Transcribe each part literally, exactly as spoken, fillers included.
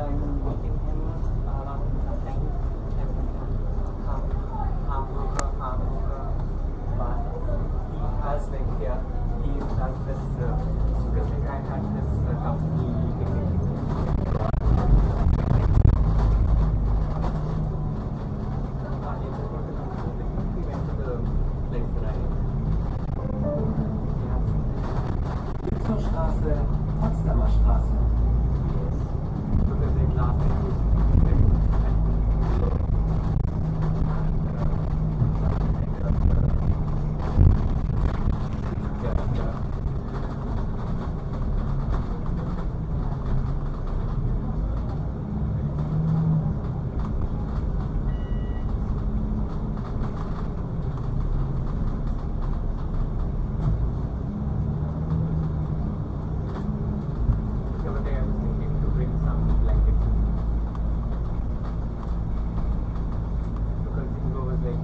Meeting him around sometimes every time. Ham, ham, ham, ham, but he has, like, here, he has this, uh, because, like, I had this, uh, company. Wilsonstraße, Potsdamer Straße. The other day I was thinking to bring some blankets with me. Because Ingo was like,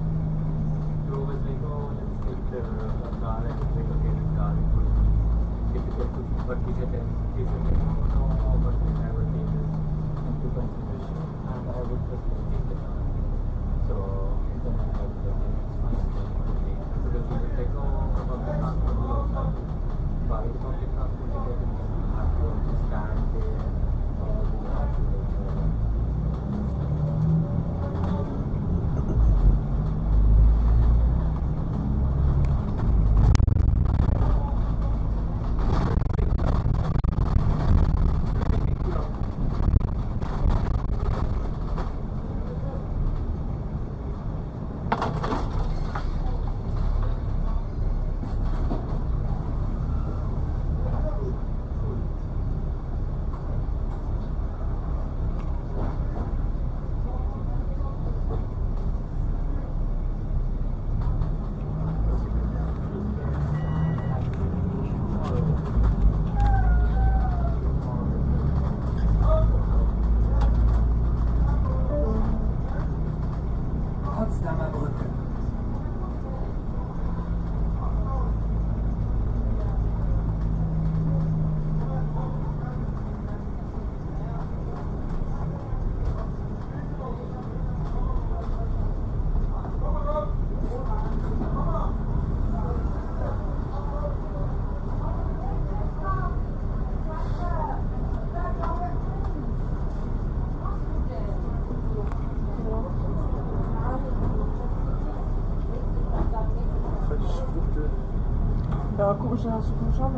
Ingo was like, "Oh, let's take the, uh, car." And I was like, "Okay, the car, it would be difficult to," but he said that, he said, like, "No, no, no, but I will take this into consideration." And I would just take the car. So, then I have to continue. Because we will take, oh, public transport will also, by the public transport, you have to also stand there, uh, you have to, uh, Potsdamer Brücke. Ja, guck ich, hast du schon.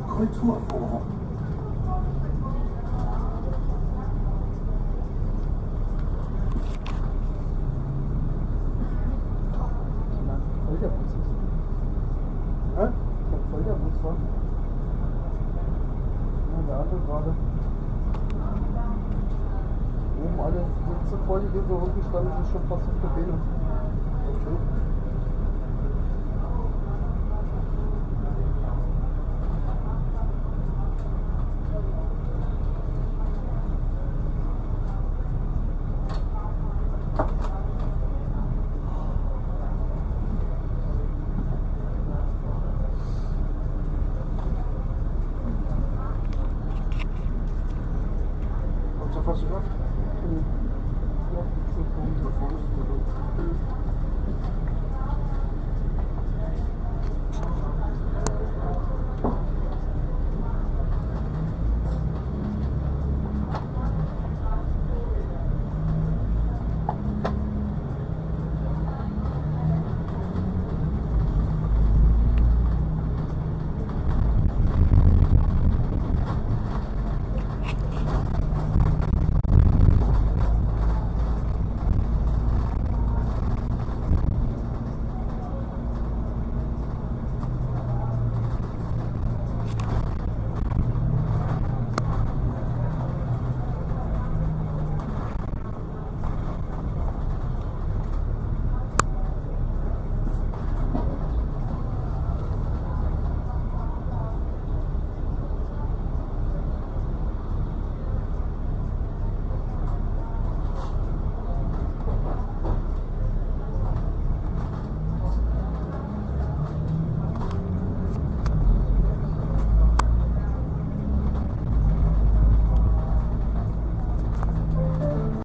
Kulturforum. Voll der Bus ist. Hä? Voll der Bus war. Ja, der andere gerade. Oben alle Sitze voll, die so rumgestanden sind, schon fast auf der Bühne. Okay. Habt ihr fast geschafft? Mhm. Ja, so vorne. Da vorne ist der Weg.